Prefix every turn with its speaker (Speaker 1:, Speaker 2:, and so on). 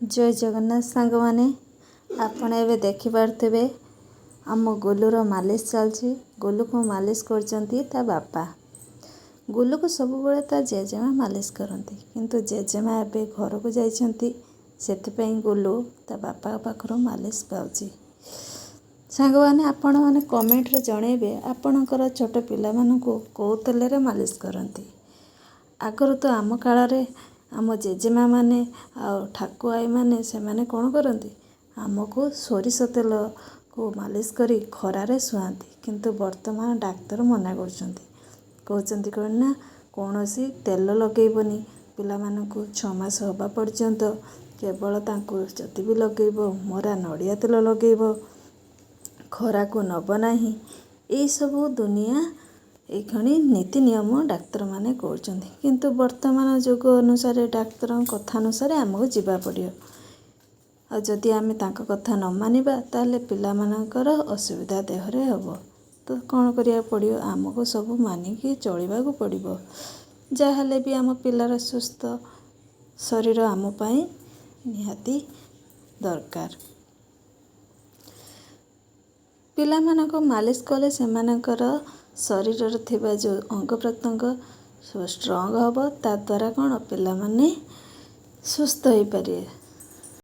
Speaker 1: ଜୟ ଜଗନ୍ନାଥ ସାଙ୍ଗମାନେ, ଆପଣ ଏବେ ଦେଖିପାରୁଥିବେ ଆମ ଗୋଲୁର ମାଲିସ ଚାଲିଛି। ଗୋଲୁକୁ ମାଲିସ କରୁଛନ୍ତି ତା ବାପା। ଗୋଲୁକୁ ସବୁବେଳେ ତା ଜେଜେମା ମାଲିସ କରନ୍ତି, କିନ୍ତୁ ଜେଜେମା ଏବେ ଘରକୁ ଯାଇଛନ୍ତି, ସେଥିପାଇଁ ଗୋଲୁ ତା ବାପା ପାଖରୁ ମାଲିସ ପାଉଛି। ସାଙ୍ଗମାନେ, ଆପଣମାନେ କମେଣ୍ଟରେ ଜଣେଇବେ ଆପଣଙ୍କର ଛୋଟ ପିଲାମାନଙ୍କୁ କେଉଁ ତେଲରେ ମାଲିସ କରନ୍ତି। ଆଗରୁ ତ ଆମ କାଳରେ ଆମ ଜେଜେମା ମାନେ ଆଉ ଠାକୁଆଈମାନେ ସେମାନେ କ'ଣ କରନ୍ତି, ଆମକୁ ସୋରିଷ ତେଲକୁ ମାଲିସ କରି ଖରାରେ ଶୁଆନ୍ତି। କିନ୍ତୁ ବର୍ତ୍ତମାନ ଡାକ୍ତର ମନା କରୁଛନ୍ତି, କହୁଛନ୍ତି କ'ଣ ନା କୌଣସି ତେଲ ଲଗେଇବନି ପିଲାମାନଙ୍କୁ 6 ମାସ ହେବା ପର୍ଯ୍ୟନ୍ତ। କେବଳ ତାଙ୍କୁ ଯଦି ବି ଲଗେଇବ ମରା ନଡ଼ିଆ ତେଲ ଲଗେଇବ, ଖରାକୁ ନେବ ନାହିଁ। ଏଇସବୁ ଦୁନିଆ ଏଇକ୍ଷଣି ନୀତି ନିୟମ ଡାକ୍ତରମାନେ କରୁଛନ୍ତି, କିନ୍ତୁ ବର୍ତ୍ତମାନ ଯୁଗ ଅନୁସାରେ ଡାକ୍ତରଙ୍କ କଥା ଅନୁସାରେ ଆମକୁ ଯିବାକୁ ପଡ଼ିବ। ଆଉ ଯଦି ଆମେ ତାଙ୍କ କଥା ନ ମାନିବା ତାହେଲେ ପିଲାମାନଙ୍କର ଅସୁବିଧା ଦେହରେ ହେବ। ତ କ'ଣ କରିବାକୁ ପଡ଼ିବ, ଆମକୁ ସବୁ ମାନିକି ଚଳିବାକୁ ପଡ଼ିବ। ଯାହାହେଲେ ବି ଆମ ପିଲାର ସୁସ୍ଥ ଶରୀର ଆମ ପାଇଁ ନିହାତି ଦରକାର। ପିଲାମାନଙ୍କୁ ମାଲିସ କଲେ ସେମାନଙ୍କର ଶରୀରରେ ଥିବା ଯେଉଁ ଅଙ୍ଗ ପ୍ରତ୍ୟଙ୍ଗ ସବୁ ଷ୍ଟ୍ରଙ୍ଗ ହେବ। ତାଦ୍ୱାରା କ'ଣ ପିଲାମାନେ ସୁସ୍ଥ ହେଇପାରିବେ।